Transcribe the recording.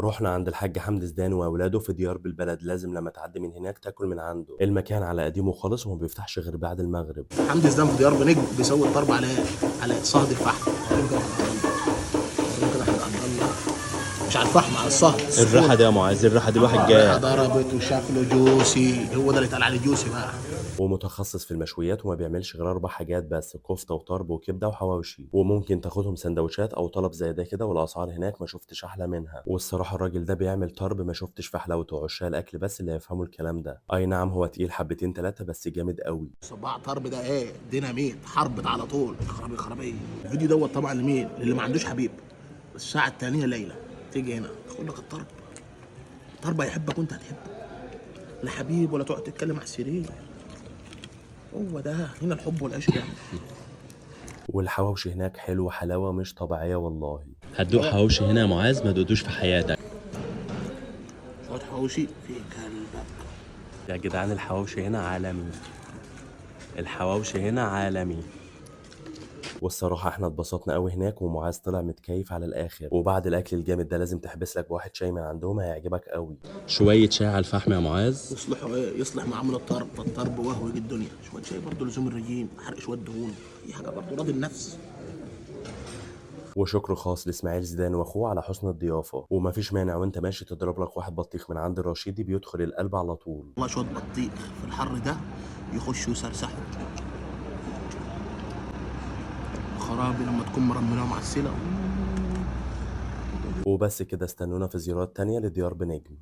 رحنا عند الحاج حمدي زيدان واولاده في ديار بالبلد. لازم لما تعدي من هناك تاكل من عنده. المكان على قديمة خالص وما بيفتحش غير بعد المغرب. حمدي زيدان في ديار بنجم بيسوي الطرب على ايه؟ على صهد الفحم. وريهم كده احمد عبد الله، وريهم كده احمد عبد الله، مش على الفحم، على الصهد. الريحة دي يا معاذ، الريحة دي الواحد الريحة جاع. ضربت وشكله juicy، هو ده اللي اتقال عليه juicy بقى. ومتخصص في المشويات وما بيعملش غير 4 حاجات بس: كفته وطرب وكبده وحواوشي، وممكن تاخدهم سندوتشات او طلب زي ده كده. والاسعار هناك ما شفتش احلى منها. والصراحة الراجل ده بيعمل طرب ما شفتش في حلاوته. عشاق الاكل بس اللي هيفهموا الكلام ده. اي نعم هو تقيل حبتين ثلاثة بس جامد قوي. صباع طرب ده ايه؟ ديناميت، حربت على طول. خرابي خرابي. الفيديو دوت طبعا لمين؟ للي ما عندوش حبيب. الساعة 2 ليلة تيجي هنا تاخد لك الطرب. الطرب هيحبك وانت هتحبه، لا حبيب ولا تقعد تتكلم على السرير. هو ده هنا الحب والعشق يعني. والحواوشي هناك حلو حلاوة مش طبيعية والله. هتدوق حواوشي هنا يا معاذ ما تدوقوش في حياتك. شوية حواوشي في قلبك. يا جدعان الحواوشي هنا عالمي، الحواوشي هنا عالمي. والصراحة احنا اتبسطنا قوي هناك، ومعاذ طلع متكيف على الاخر. وبعد الاكل الجامد ده لازم تحبس لك بواحد شاي من عندهم، هيعجبك قوي. شوية شاي على الفحم يا معاذ. يصلحوا ايه؟ يصلح معامل الطرب، فالطرب وهو يجي الدنيا. شوية شاي برضه لزوم الرجيم، حرق شوية دهون، اي حاجة برضه راضي النفس. وشكر خاص لاسماعيل زيدان واخوه على حسن الضيافة. ومفيش مانع وانت ماشي تضرب لك واحد بطيخ من عند الرشيدي، بيدخل القلب على طول. والله شوية بطيخ في الحر ده يخشوا يسرسحوا. خرابي لما تكون مرملة مع السلة. وبس كده، استنونا في زيارات تانية لديار بنجم.